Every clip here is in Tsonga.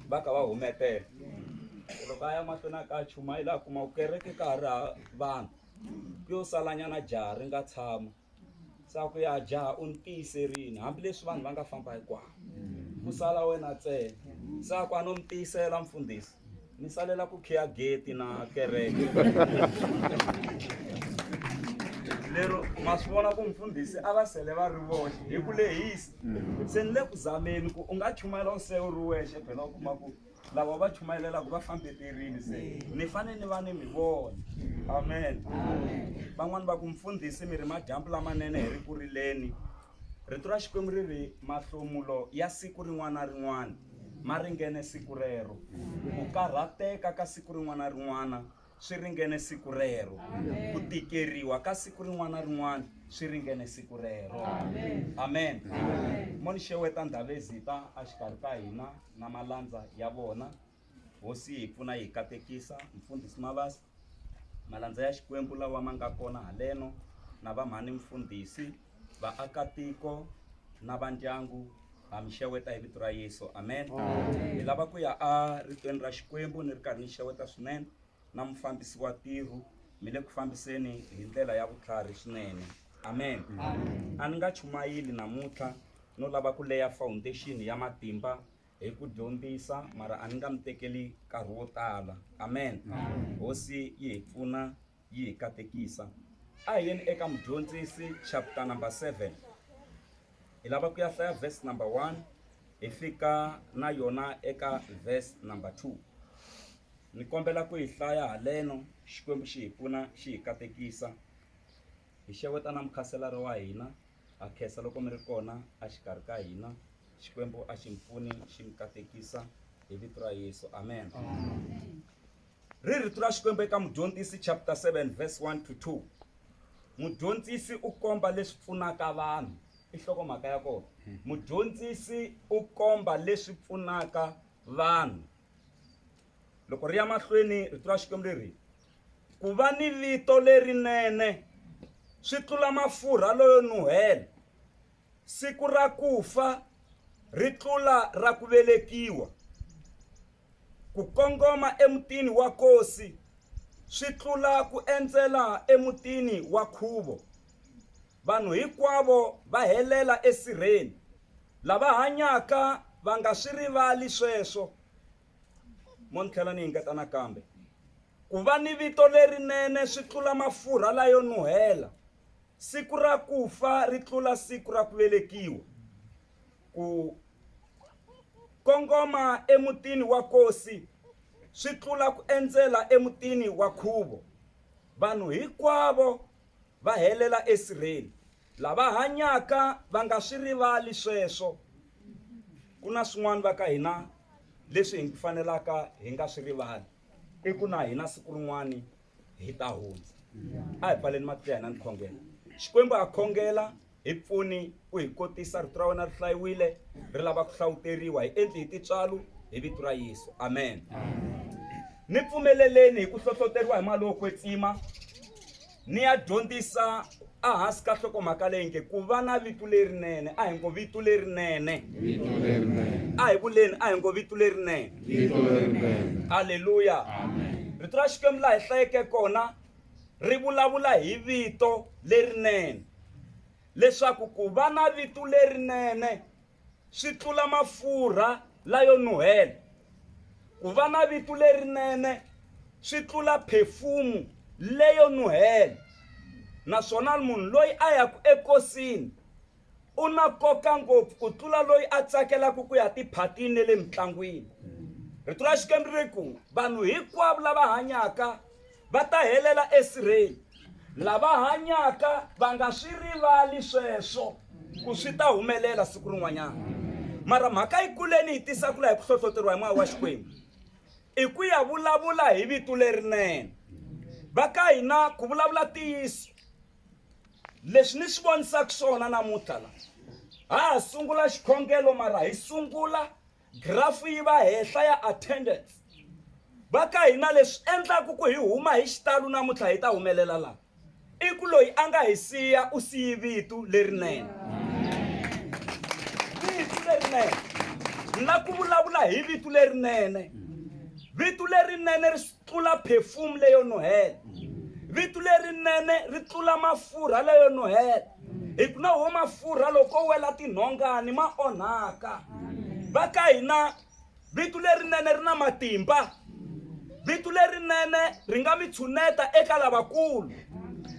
Va ka va humetela. Loko a ya mahlweni a ka a chumayela a kuma ku kereke ka ha ri ha vanhu ku yo salanyana jaha ri nga tshama. Se a ku ya jaha u ni tiyiserini hambileswi vanhu va nga famba hinkwavo ku sala wena ntsena. Se a ku a no mi tiyisela mfundhisi ni salela ku khiya geti na kereke. Lero ma swi vona ku mfundhisi a va sele va ri voxe hi ku lehisa. Se ni le ku zameni ku u nga chumayela u se u ri wexe phela u kuma ku lava va chumayelelaka va fambeterile se ni fanele ni va ni mi vona. Amen. Van'wani va ku mfundhisi mi ri madyambu lamanene hi ri ku rileni. Rito ra Xikwembu ri ri mahlomulo ya siku rin'wana na rin'wana ma ringene siku rero. Ku karhateka ka siku rin'wana na rin'wana swi ringene siku rero. Ku tikeriwa ka siku rin'wana na rin'wana swi ringene siku rero. Amen. Mo ni xeweta Ndhavezita exikarhi ka hina na malandza ya vona. Hosi yi hi pfuna yi hi katekisa. Mfundhisi Mavasa, malandza ya Xikwembu lawa ma nga kona haleno na va mhani mfundhisi, vaakatiko na va ndyangu ha mi xeweta hi vito ra Yesu. Amen. Hi lava ku ya a ritweni ra Xikwembu ni ri karhi ni xeweta swinene na mufambisi wa ntirho mi le ku fambiseni hi ndlela ya vutlhari swinene. Amen. A ni nga chumayeli namuntlha no lava ku leya foundation ya matimba hi ku dyondzisa mara a ni nga mi tekeli nkarhi wo tala. Amen. Hosi yi hi pfuna yi hi katekisa. A hi yeni eka Mudyondzisi chapter number 7. Hi lava ku ya hlaya verse number 1 hi fika na yona eka verse number 2. Ni kombela ku yi hlaya haleno Xikwembu xi hi pfuna xi hi katekisa. Hi xeweta na mukhanselara wa hina, ha khensa loko mi ri kona exikarhi ka hina. Xikwembu a xi mi pfuni xi mi katekisa hi vito ra Yesu. Amen. Ri rito ra Xikwembu eka Mudyondzisi chapter 7 verse 1 to 2. Mudyondzisi u komba leswi pfunaka vanhu. I nhlokomhaka ya kona. Mudyondzisi u komba leswi pfunaka vanhu. Loko ri ya mahlweni rito ra Xikwembu leri ku va ni vito lerinene swi tlula mafurha loyo nuhela. Siku ra ku fa ri tlula ra ku velekiwa. Ku kongoma emutini wa kosi swi tlula ku endzela emutini wa khuvo. Vanhu hinkwavo va helela esirheni, lava hanyaka va nga swi rivali sweswo. Mo ni tlhela ni yingeta nakambe. Ku va ni vito lerinene swi tlula mafurha layo nuhela. Siku ra ku fa ri tlula siku ra ku velekiwa. Ku kongoma emutini wa kosi swi tlula ku endzela emutini wa khuvo. Vanhu hinkwavo va helela esirheni. Lava hanyaka va nga swi rivali sweswo. Ku na swin'wana va ka hina leswi hi fanelaka hi nga swi rivali, i ku na hina siku rin'wana hi ta hundza. A hi pfaleni matihlo ya hina ni khongela. Xikwembu ha khongela hi pfuni u hi kotisa rito ra wena ri hlayiwile ri lava ku hlawuteriwa hi endli hi tintswalo hi vito ra Yesu. Amen. Ni pfumeleleni hi ku hlohloteriwa hi mali wo kwetsima ni ya dyondzisa ehansi ka nhlokomhaka leyi nge ku va na vito lerinene. A hi ngo vito lerinene. Vito lerinene. A hi vuleni a hi ngo vito lerinene. Vito lerinene. Aleluya. Amen. Rito ra Xikwembu laha hi hlayeke kona ri vulavula hi vito lerinene. Leswaku ku va na vito lerinene swi tlula mafurha layo nuhela. Ku va na vito lerinene swi tlula phefumu leyo nuhela. Naswona munhu loyi a yaka ekosini u na nkoka ngopfu ku tlula loyi a tsakelaka ku ya tiphatini ne le mintlangwini. Rito ra Xikwembu ri ku, Vanhu hinkwavo lava hanyaka va ta helela esirheni. Lava hanyaka va nga swi rivali sweswo ku swi ta humelela siku rin'wanyana. Mara mhaka yi kuleni yi tisaka laha hi ku hlohloteriwa hi moya wa Xikwembu i ku ya vulavula hi vito lerinene. Va ka hina ku vulavula ntiyiso leswi ni swi vonisaka swona namuntlha la ha ha sungula xikhongelo mara hi sungula Graph yi va henhla ya attendance. Va ka hina leswi endlaku ku hi huma hi xitalo namuntlha hi ta humelela laha i ku loyi a nga hi siya u siyi vito lerinene. Vito lerinene. Ni la ku vulavula hi vito lerinene. Vito lerinene ri tlula perfume leyo nuhela. Vito lerinene ri tlula mafurha leyo nuhela. Hi ku na wo mafurha loko wela tinhongani ma onhaka. Va ka hina Vito lerinene ri na matimba. Vito lerinene ri nga mi tshuneta eka lavakulu.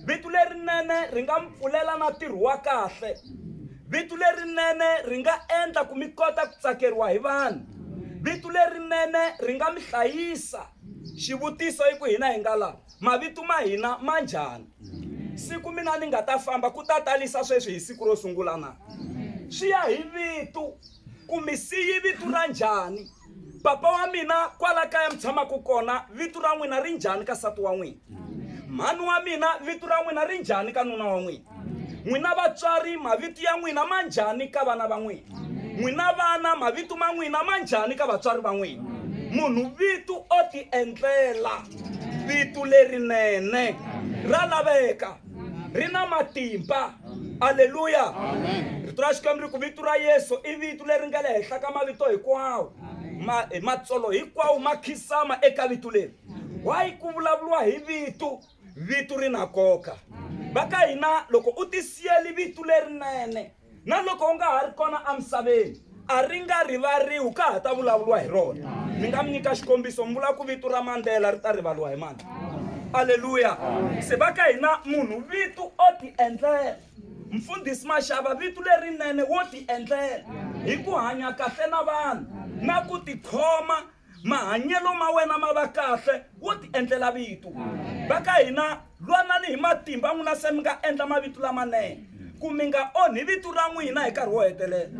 Vito lerinene ri nga mi pfulela na ntirho wa kahle. Vito lerinene ri nga endla ku mi kota ku tsakeriwa hi vanhu. Vito lerinene ri nga mi hlayisa. Xivutiso i ku hina hi nga la, mavito ma hina ma njhani? Siku mina ni nga ta famba ku ta talisa sweswi hi siku ro sungula na? Swi ya hi vito. Ku mi siyi vito ra njhani? Papa wa mina kwala kaya mi tshamaka kona vito ra n'wina ri njhani ka sati wa n'wina? Mhani wa mina vito ra n'wina ri njhani ka nuna wa n'wina? N'wina vatswari mavito ya n'wina ma njhani ka vana va n'wina? N'wina vana mavito ma n'wina ma njhani ka vatswari va n'wina? Munhu vito o ti endlela vito lerinene ra laveka ri na matimba. Aleluya! Rito ra Xikwembu ri ku vito ra Yesu i vito leri nga le henhla ka mavito hinkwawo. Ma, matsolo hinkwawo ma khisama eka vito leri. Why ku vulavuriwa hi vito? Vito ri na nkoka. Va ka hina loko u tisiyeli vito lerinene na loko u nga ha ri kona emisaveni a ri nga rivariwi ka ha ta vulavuriwa hi rona. Ni nga mi nyika xikombiso mi vula ku vito ra Mandela ri ta rivariwa hi mani? Aleluya! Se va ka hina munhu vito o ti endlela. Mfundhisi Mashava vito lerinene wo ti endlela hi ku hanya kahle na vanhu na ku tikhoma mahanyelo ma wena ma va kahle wo ti endlela vito. Va ka hina lwanani hi matimba n'wina se mi nga endla mavito lamanene ku mi nga onhi vito ra n'wina hi nkarhi wo hetelela.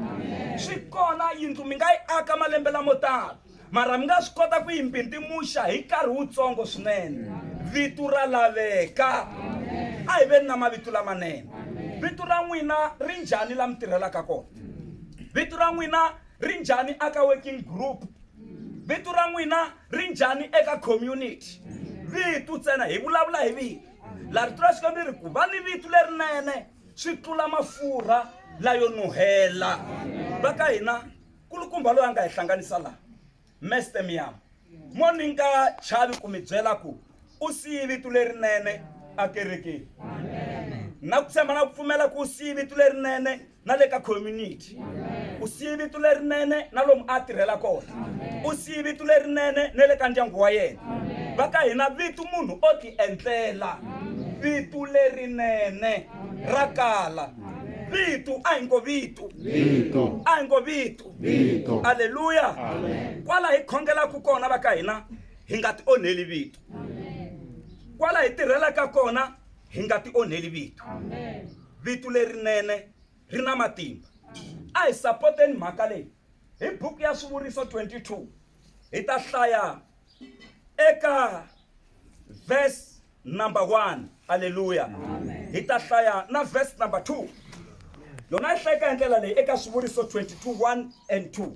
Swi kona yindlu mi nga yi aka malembe lamo tala mara mi nga swi kota ku yi mbindzimuxa hi nkarhi wutsongo swinene. Vito ra laveka. A hi veni na mavito lamanene. Vito ra n'wina ri njhani la mi tirhelaka kona? Vito ra n'wina ri njhani aka working group? Vito ra n'wina ri njhani eka community? Vito ntsena hi vulavula hi vito. La rito ra Xikwembu ri ku va ni vito lerinene swi tlula mafurha layo nuhela. Va ka hina kulukumba loyi a nga hi hlanganisa laha Mester Miyama mo ni nga chavi ku mi byela ku u siyi vito lerinene akerekeni na ku tshemba na ku pfumela ku u siyi vito lerinene na le ka community u siyi vito lerinene na lomu a tirhela kona u siyi vito lerinene na le ka ndyangu wa yena va ka hina vito munhu o ti endlela vito lerinene ra kala vito a hi ngo vito Vito. a hi ngo vito Vito. aleluya kwala hi khongelaka kona va ka hina hi nga ti onheli vito kwala hi tirhelaka kona hi nga ti onheli vito vito lerinene ri na matimba a hi sapoteni mhaka leyi hi buku ya swivuriso 22 hi ta hlaya eka verse number 1 aleluya hi ta hlaya na verse number 2 yona yi hlayeka hi ndlela leyi eka swivuriso 22 1 and 2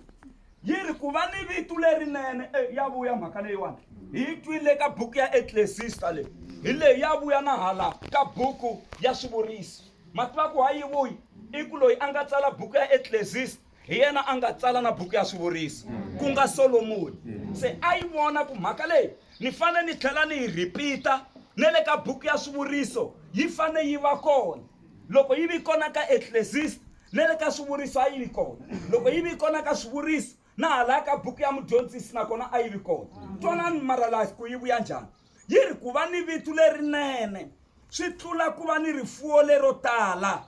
yi ri ku va ni vito lerinene e ya vuya mhaka leyiwani hi yi twile ka buku ya eklesista leyi hi leyi ya vuya na hala ka buku ya swivuriso ma tiva ku ha yi vuyi i ku loyi a nga tsala buku ya eklesista hi yena a nga tsala na buku ya swivuriso ku nga solomoni se a yi vona ku mhaka leyi ni fane ni tlhela ni yi rhipita na le ka buku ya swivuriso yi fane yi va kona loko yi vi kona ka eklesista na le ka swivuriso a yi vi kona loko yi vi kona ka swivuriso na hala ka buku ya mudyondzisi nakona a yi vi kona twanani mara laha ku yi vuya njhani yi ri ku va ni vito lerinene swi tlula ku va ni rifuwo lero tala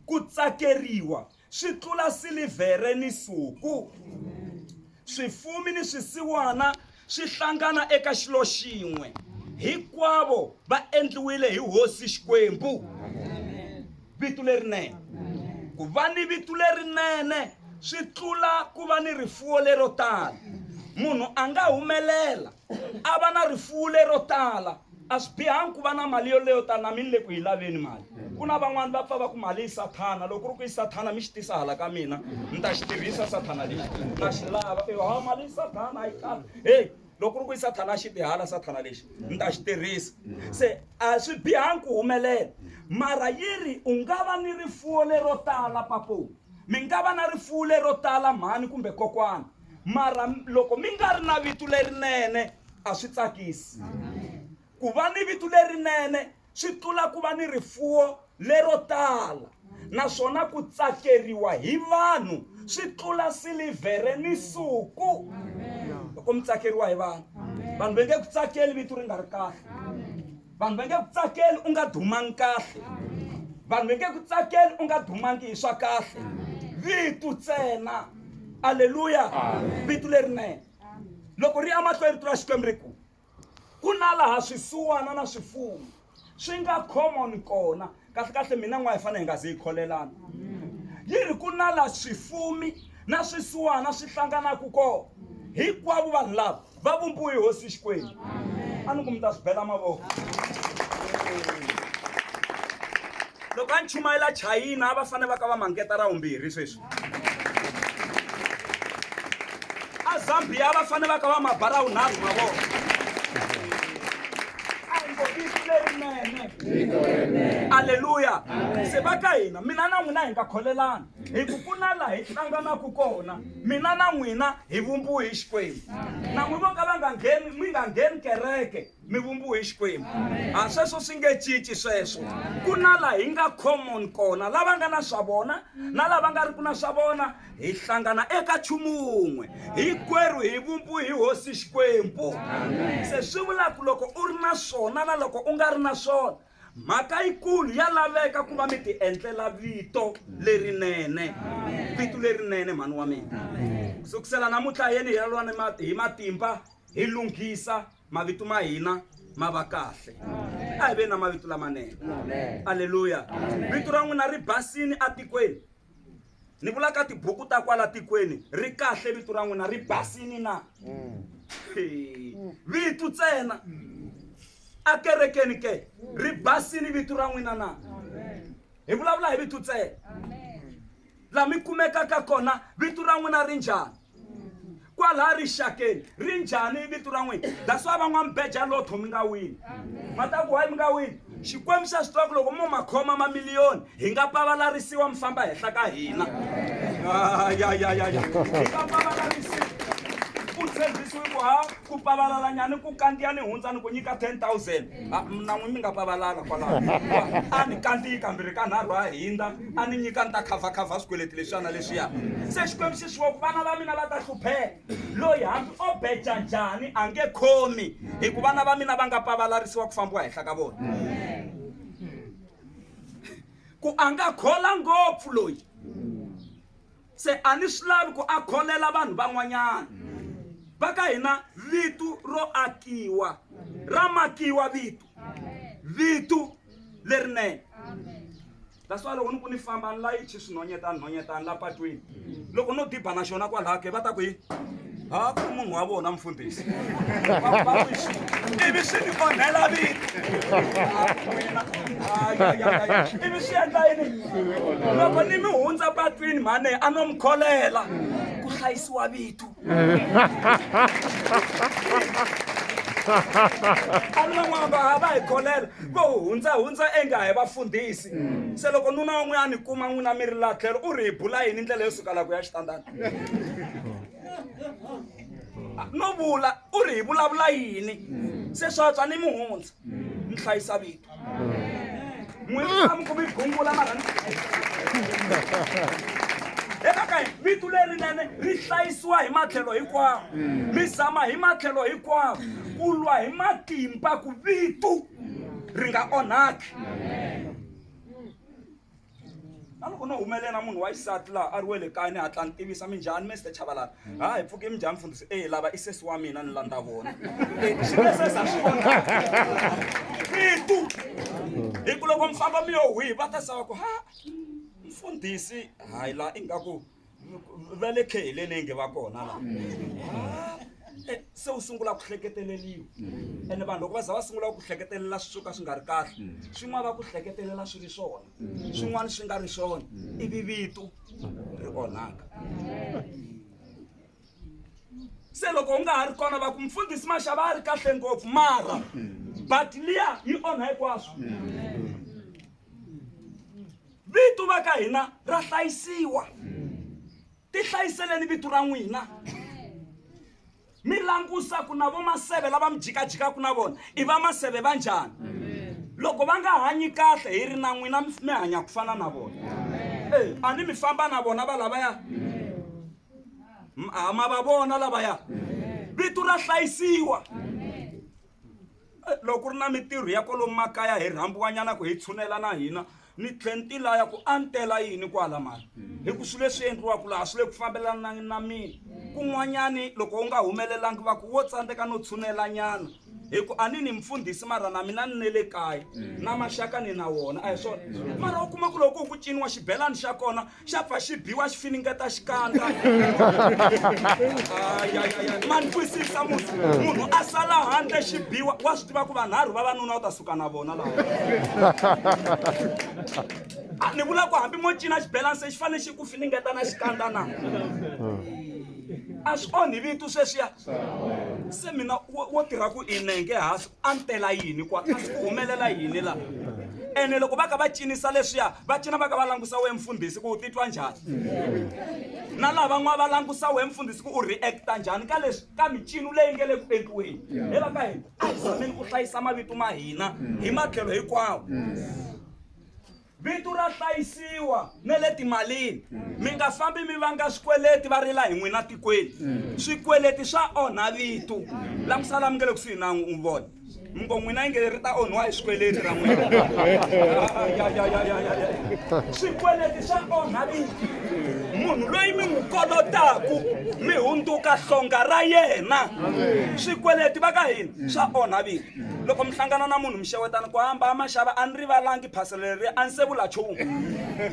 ku tsakeriwa swi tlula silivhere ni suku swifumi ni swisiwana swi hlangana eka xilo xin'we hinkwavo va endliwile hi hosi xikwembu vito lerinene ku va ni vito lerinene swi tlula ku va ni rifuwo lero tala munhu a nga humelela a va na rifuwo lero tala a swi bihangi ku va na mali yoleyo tala na mi ni le ku yi laveni mali ku na van'wani va pfa va ku mali yi sathana loko ku ri ku yi sathana mi xi tisa hala ka mina ni ta xi tirhisa sathana lexi na xi lava e ha mali yi sathana a yi kala heyi loko ku ri ku yi sathana a xi ti hala sathana lexi ni ta xi tirhisa se a swi bihangi ku humelela mara yi ri u nga va ni rifuwo lero tala papo mi nga va na rifuwo lero tala mhani kumbe kokwana. Mara loko mi nga ri na vito lerinene a swi tsakisi. Ku va ni vito lerinene swi tlula ku va ni rifuwo lero tala, naswona ku tsakeriwa hi vanhu swi tlula silivhere ni suku. Loko mi tsakeriwa hi vanhu, vanhu va nge ku tsakeli vito ri nga ri kahle. Vanhu va nge ku tsakeli u nga dumangi kahle. Vanhu va nge ku tsakeli u nga dumangi hi swa kahle. Vito ntsena. Aleluya. Vito lerinene. Loko ri ya mahlweni rito ra Xikwembu ri ku ku na laha swisiwana na swifuwo swi nga common kona kahlekahle mina n'wa hi fanele hi nga ze hi kholelana yi ri ku na laha swifumi na swisiwana swi hlanganaka kona hinkwavo vanhu lava va vumbiwe hi hosi xikwembu a ni ku mi ta swi bela mavoko loko a ni chumayela chayina a va fanele va ka va mangeta ra vumbirhi sweswi a zambia va fanele va ka va mabara vunharhu mavoko a hi ngo vito lerinene aleluya se va ka hina mina na n'wina hi nga kholelani hi ku ku na laha hi hlanganaka kona mina na n'wina hi vumbiwe hi xikwembu na n'wi vo ka va nga ngheni mi nga ngheni kereke mi vumbiwe hi xikwembu a sweswo swi nge cinci sweswo ku na laha hi nga common kona lava nga na swa vona na lava nga ri ku na swa vona hi hlangana eka nchumu wun'we hinkwerhu hi vumbiwe hi hosi xikwembu se swi vula ku loko u ri na swona na loko u nga ri na swona mhaka yikulu ya laveka ku va mi ti endlela vito lerinene vito lerinene mhani wa mina kusukisela namuntlha yeni hi lwa hi matimba hi lunghisa mavito ma hina ma va kahle a hi ve na mavito lamanene aleluya vito ra n'wina ri basini atikweni ni vula ka tibuku ta kwala tikweni ri kahle vito ra n'wina ri basini na vito ntsena akerekeni ke ri basini vito ra n'wina na hi vulavula hi vito ntsena laha mi kumekaka kona vito ra n'wina ri njhani kwalaha rixakeni ri njhani vito ra n'wina that's why van'wana beja lotho mi nga wini ma ta ku why mi nga wini xikwembu xa swi tiva ku loko mo ma khoma mamiliyoni hi nga pavalarisiwa mi famba henhla ka hina ya hi nga pavalarisiwa u tshembisiwe ku ha ku pavalalanyani ku kandziya ni hundza ni ku nyika 10000 na n'wi mi nga pavalala kwalaho a ni kandziyi kambirhi ka nharhu a hindza a ni nyika ni ta khavhakhavha swikweleti leswiya na leswiya se xikwembu xi swi ku vana va mina va ta hlupheka loyi hambi o beja njhani a nge khomi hi ku vana va mina va nga pavalarisiwa ku fambiwa henhla ka vona ku a nga khola ngopfu loyi se a ni swi lavi ku a kholela vanhu van'wanyana va ka hina vito ro akiwa ra makiwa vito vito lerinene that's why loko ni ku ni famba ni layichi swinhonyetani nhonyetani la patwini loko no diba na xona kwalaha ke va ta ku yi ha ku ri munhu wa vona mfundhisi ivi swi ni onhela vito ivi swi endla yini loko ni mi hundza patwini mhane a no mi kholela ku hlayisiwa vito a ni van'wana va ha va hi kholela vo hundza hundza enga hi vafundhisi se loko nuna wa n'wina a ni kuma n'wina mi ri laha tlhelo u ri hi bula yini ndlela yo suka la ku ya xitandani no vula u ri hi vulavula yini se swa tswa ni muhundza ni hlayisa vito n'wina mi ku mi gungula mara eka ka vito lerinene ri hlayisiwa hi matlhelo hinkwawo mi zama hi matlhelo hinkwawo ku lwa hi matimba ku vito ri nga onhaki na loko no humelela munhu wa xisati laha a ri wele kaya ni hatla ni tivisa minjhani mister chavalala ha hi pfuke minjhani mfundhisi e lava i sesi wa mina ni landza vona e swi nge se za swi vona vitu hi ku loko mi famba mi yo hwihi va ta sava ku ha mfundhisi hayi laha ingaku va le kheheleni inge va kona la eh, se u sungula ku hleketeleliwa mm. ene vanhu loko va za va sungula ku hleketelela swi swo ka swi nga ri kahle mm. swin'wana va ku hleketelela swi ri swona mm. swin'wana swi nga ri swona ivi vito ri onhaka se loko u nga ha ri kona va ku mfundhisi maxava a ri kahle ngopfu mara but liya yi onha hinkwaswo vito va ka hina ra hlayisiwa ti hlayiseleni vito ra n'wina langusa ku na vo maseve lava mi jikajikaku na vona i va maseve va njhani loko va nga hanyi kahle hi ri na n'wina mi hanya ku fana na vona e a ni mi famba na vona va lavaya ma va vona lavaya vito ra hlayisiwa eh, loko ku ri na mintirho ya kwalomu makaya hi rhambiwanyana ku hi tshunela na hina ni tlhe ni tilaya ku a ni tela yini kwala mali hi ku swilo leswi endliwaka laha swi le ku fambelana na mina kun'wanyani loko u nga humelelangi va ku wo tsandzeka no tshunelanyana hi ku a ni ni mfundhisi mara na mina ni ne le kaya na maxaka ni na wona a hi swona mara u kuma ku loko ku ciniwa xibelani xa kona xa pfa xi biwa xi finingeta xikandza ma ni twisisa munhu munhu a sala handle xi biwa wa swi tiva ku vanharhu vavanuna u ta suka na vona lawa ni vula ku hambi mo cina xibelani se xi fanele xi ku finingeta na xikandza na a swi onhi vito sweswiya se mina wo tirha ku i nenge hansi a ni tela yini kwa kasi ku humelela yini la ene loko va ka va cinisa leswiya va cina va ka va langusa we mfundhisi ku u titwa njhani na lavan'wana va langusa we mfundhisi ku u reacta njhani ka leswi ka micino leyi nge le ku endliweni hi va ka hina a hi zameni ku hlayisa mavito ma hina hi matlhelo hinkwawo Vito ra hlayisiwa na le timalini. Mi nga fambi mi vanga swikweleti va rila hi n'wina tikweni. Swikweleti swa onha vito. Langusa la mi nga le kusuhi na n'wi vona. Mi ngo n'wina inge ri ta onhiwa hi swikweleti ra n'wina. Ya ya ya ya ya. Swikweleti swa onha vito. Munhu loyi mi n'wi kolotaku mi hundzuka hlonga ra yena. Swikweleti va ka hina swa onha vito. Loko mi hlangana na munhu mi xewetana ku hamba a maxava a ni rivalangi phasela leriya a ni se vula nchumu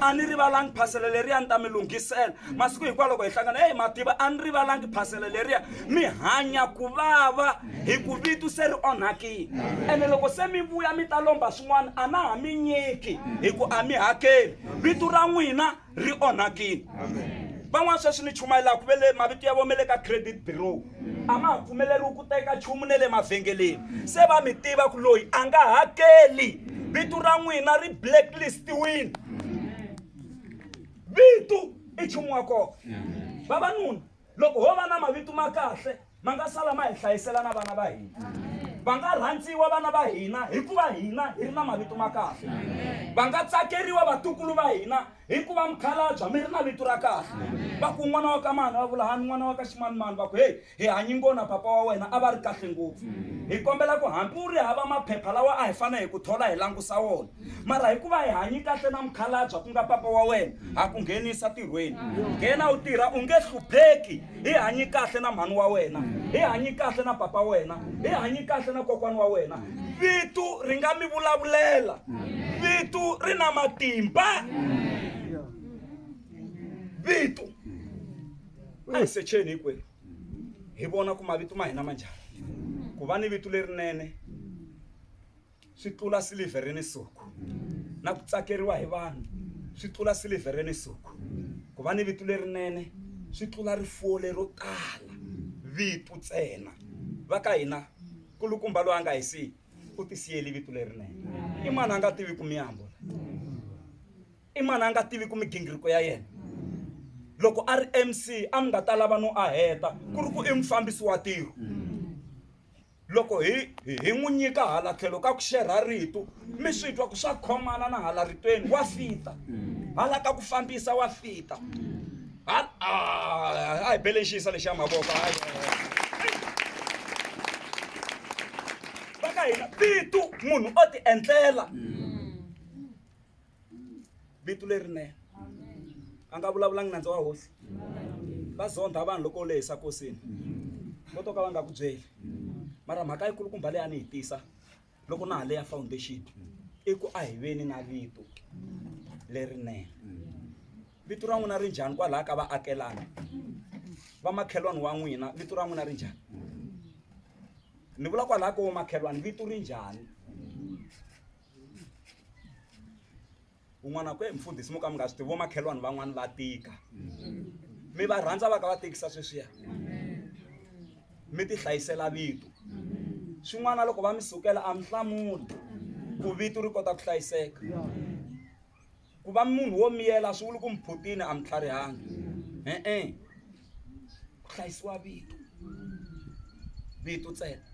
a ni rivalangi phasela leriya ni ta mi lunghisela masiku hinkwawo loko hi hlangana eyi mativa a ni rivalangi phasela leriya mi hanya ku vava hi ku vito se ri onhakile ene loko se mi vuya mi ta lomba swin'wana a na ha mi nyiki hi ku a mi hakeli vito ra n'wina ri onhakile van'wana sweswi ni chumayelaka ve le mavito ya vona ma le ka credit bureau a ma ha pfumeleriwi ku teka nchumu ne le mavhengeleni se va mi tiva ku loyi a nga hakeli vito ra n'wina ri blacklistiwini vito i nchumu wa kona vavanuna loko ho va na mavito ma kahle ma nga sala ma hi hlayisela na vana va hina va nga rhandziwa vana va hina hikuva hina hi ri na mavito ma kahle va nga tsakeriwa vatukulu va hina hikuva mukhalabya mi ri na vito ra kahle va ku n'wana wa ka mani va vula hani n'wana wa ka ximanimani va ku heyi hi hanyi ngona papa wa wena a va ri kahle ngopfu hi kombela ku hambi u ri hava maphepha lawa a hi fanele hi ku thola hi langusa wona mara hikuva hi hanyi kahle na mukhalabya ku nga papa wa wena ha ku nghenisa tirhweni nghena u tirha u nge hlupheki hi hanyi kahle na mhani wa wena hi hanyi kahle na papa wena hi hanyi kahle na kokwani wa wena vito ri nga mi vulavulela vito ri na matimba vito a hi secheni hinkwerhu hi vona ku mavito ma hina ma njhani ku va ni vito lerinene swi tlula silivhere ni suku na ku tsakeriwa hi vanhu swi tlula silivhere ni suku ku va ni vito lerinene swi tlula rifuwo lero tala vito ntsena va ka hina kulukumba loyi a nga hi siyi u ti siyeli vito lerinene i mani a nga tivi ku miyambo i mani a nga tivi ku migingiriko ya yena loko a ri MC a mi nga ta lava no a heta ku ri ku i mufambisi wa tiro loko hi hi n'wi nyika hala tlhelo ka ku xerha rito mi swi twa ku swa khomana na hala ritweni wa fita hala ka ku fambisa wa fita a hi bele xisa lexiya mavoko va ka hina vito munhu o ti endlela vito lerinene a nga vulavulangi nandza wa hosi va zondha vanhu loko u lehisa kosini vo to ka va nga ku byeli mara mhaka yikulukumba leyi a ni yi tisa loko na ha leya foundation i ku a hi veni na vito lerinene vito ra n'wina ri njhani kwalaya ka vaakelani vamakhelwani wa n'wina vito ra n'wina ri njhani ni vula kwalaya ka vomakhelwani vito ri njhani Un'wana a ku, Hey mfundhisi mo ka mi nga swi tivi vomakhelwani van'wani va tika. Mi va rhandza va ka va tikisa sweswiya. Mi ti hlayisela vito. Swin'wana loko va mi sukela a mi hlamuli ku vito ri kota ku hlayiseka. Ku va munhu wo miyela swi vuli ku mi phutini a mi tlharihangi. E-e. Ku hlayisiwa vito. Vito ntsena.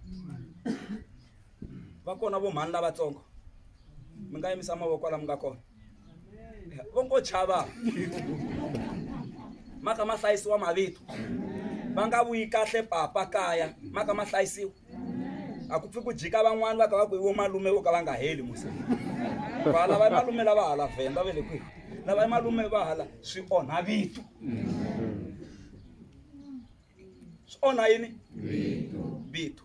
Va kona vo mhani lavatsongo mi nga yimisa mavoko la mi nga kona vo ngo chava ma ka ma hlayisiwa mavito va nga vuyi kahle papa kaya ma ka ma hlayisiwa a ku pfi ku jika van'wani va ka va ku i vo malume vo ka va nga heli musa va lava i malume lava hala vhenda ve le kwihi lava i malume va hala swi onha vito swi onha yini vito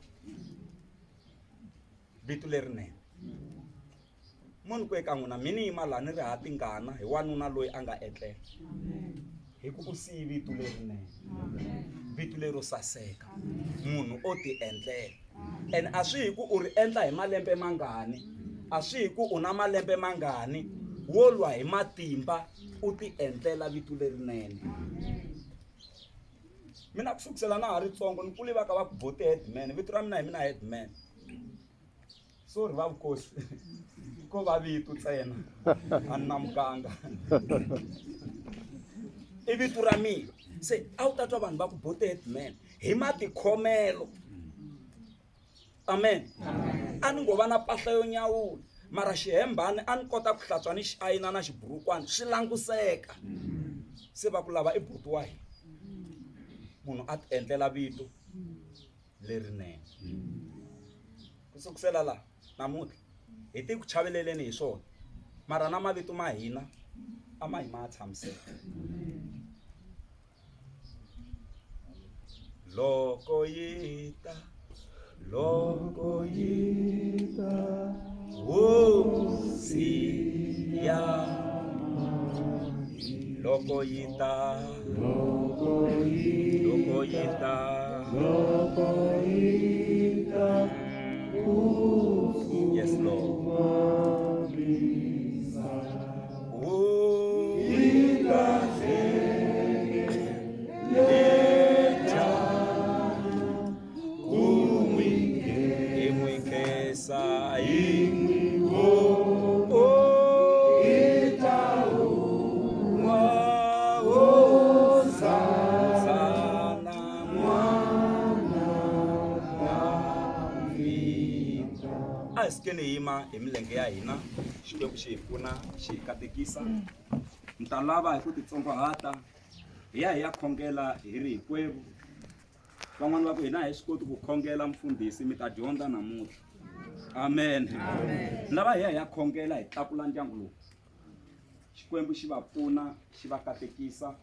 vito lerinene munhu ku eka n'wina mi ni yima laha ni ri ha tingana hi wanuna loyi a nga etlela hi ku u siyi vito lerinene vito lero saseka munhu o ti endlela and a swi hi ku u ri endla hi malembe mangani a swi hi ku u na malembe mangani wo lwa hi matimba u ti endlela vito lerinene mina ku sukusela na ha ri tsongo ni kule va ka va ku bote headman vito ra mina hi mina headman sorry va vukosi ko va vito ntsena a ni na muganga i vito ra mina se a wu ta twa vanhu va ku bote headman hi matikhomelo amen a ni ngo va na mpahla yo nyawula mara xihembani a ni kota ku hlantswa ni xi ayina na xiburukwani swi languseka se va ku lava i buti wa hina munhu a ti endlela vito lerinene ku sukusela laha namuntlha hi ti ku chaveleleni hi swona mara na mavito ma hina a ma hi ma tshamiseka loko yi ta loko yi ta hosi ya loko yi ta loko yi ta loko yi ta yes lord oh a hi sukeni hi yima hi milenge ya hina xikwembu xi hi pfuna xi hi katekisa ni ta lava hi ku titsongahata hi ya hi ya khongela hi ri hinkwerhu van'wani va ku hina hi swi koti ku khongela mfundhisi mi ta dyondza namuntlha amen lava hi ya hi ya khongela hi tlakula ndyangu lowu xikwembu xi va pfuna xi va katekisa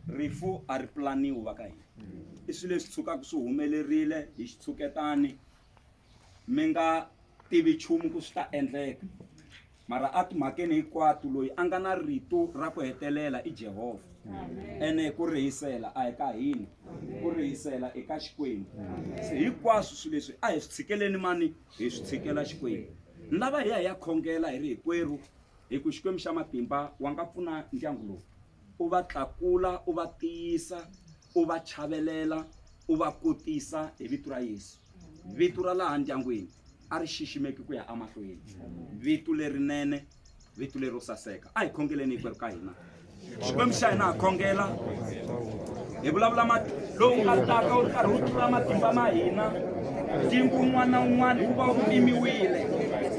rifu a ri pulaniwi va ka hina i swilo leswi tshukaka swi humelerile hi xitshuketani mi nga tivi nchumu ku swi ta endleka mara a timhakeni hinkwato loyi a nga na rito ra ku hetelela i Jehovha ene ku rihisela a hi ka hina ku rihisela eka Xikwembu se hinkwaswo swilo leswi a hi swi tshikeleni mani hi swi tshikela Xikwembu ni lava hi ya hi ya khongela hi ri hinkwerhu hi ku Xikwembu xa matimba wa nga pfuna ndyangu lowu u va tlakula u va tiyisa u va chavelela u va kotisa hi vito ra Yesu vito ra laha ndyangwini a ri xiximeki ku ya emahlweni vito lerinene vito lero saseka a hi khongeleni hinkwerhu ka hina xikwembu xa hina ha khongela hi vulavula lowu nga taka wu ri karhi wu tlula matimba ma hina ndyangu wun'wana na wun'wana wu va wu pimiwile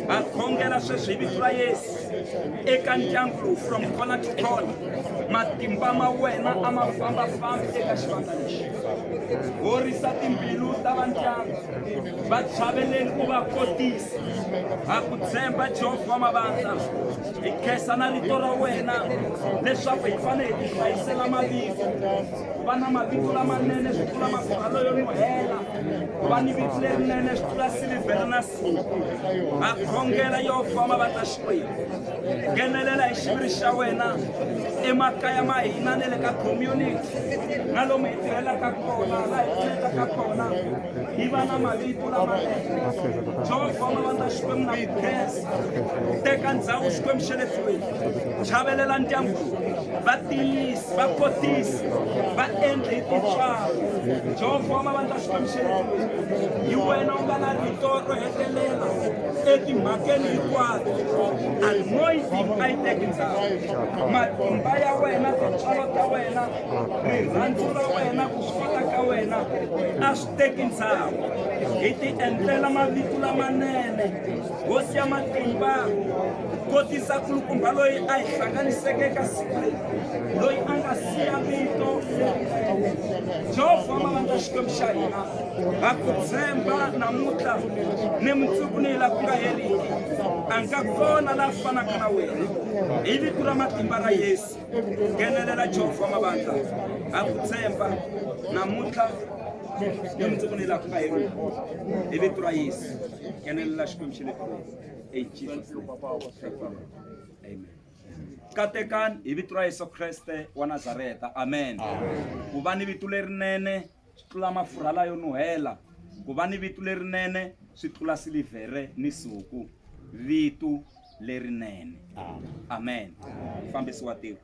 ha khongela sweswi hi vito ra yesu eka ndyangu lowu from corner to corner matimba ma wena a ma fambafambi eka xivandla lexi horisa timbilu ta va ndyangu va chaveleli u va kotisa ha ku tshemba jehovha wa mavandla hi khensa na rito ra wena leswaku hi fanele hi tihlayisela mavito ku va na mavito lamanene swi tlula mafurhalo yo nuhela ku va ni vito lerinene swi tlula silivhere na a khongela yo famba va ta xikwembu nghenelela hi xiviri xa wena emakaya ma hina na le ka community na lomu hi tirhelaka kona laha hi pfunetaka kona hi va na mavito lamanene jehovha mavandla xikwembu na ku khensa teka ndhawu xikwembu xa le tilweni chavelela ndyangu va tiyisi va kotisi va endle hi tintswalo jehovha wa mavandla xikwembu xa le tilweni hi wena u nga na rito ro hetelela etimhakeni. Timhakeni hinkwato anointing a yi teki ndhawu. Matimba ya wena, tintswalo ta wena, rirhandzu ra wena, ku swi kota ka wena a swi teki ndhawu. Hi ti endlela mavito lamanene. Hosi ya matimba, kotisa kulukumba loyi a hi hlanganiseke eka siku leri, loyi a nga siya vito lerinene. Jehovha mavandla Xikwembu xa hina, ha ku tshemba namuntlha ni mundzuku ni la ku nga heriki. A nga kona la fanaka na wena. Hi vito ra matimba ra Yesu, nghenelela Jehovha mavandla, ha ku tshemba namuntlha ni mundzuku ni la ku nga heriki. Hi vito ra Yesu, nghenelela Xikwembu xa le tilweni. In Jesus name. Thank you, Lord. Amen. Katekani hi vito ra Yesu Kreste wa Nazareta. Amen. Ku va ni vito lerinene swi tlula mafurha layo nuhela. Ku va ni vito lerinene swi tlula silivhere ni suku. Vito lerinene. Amen. Mufambisi wa tiko.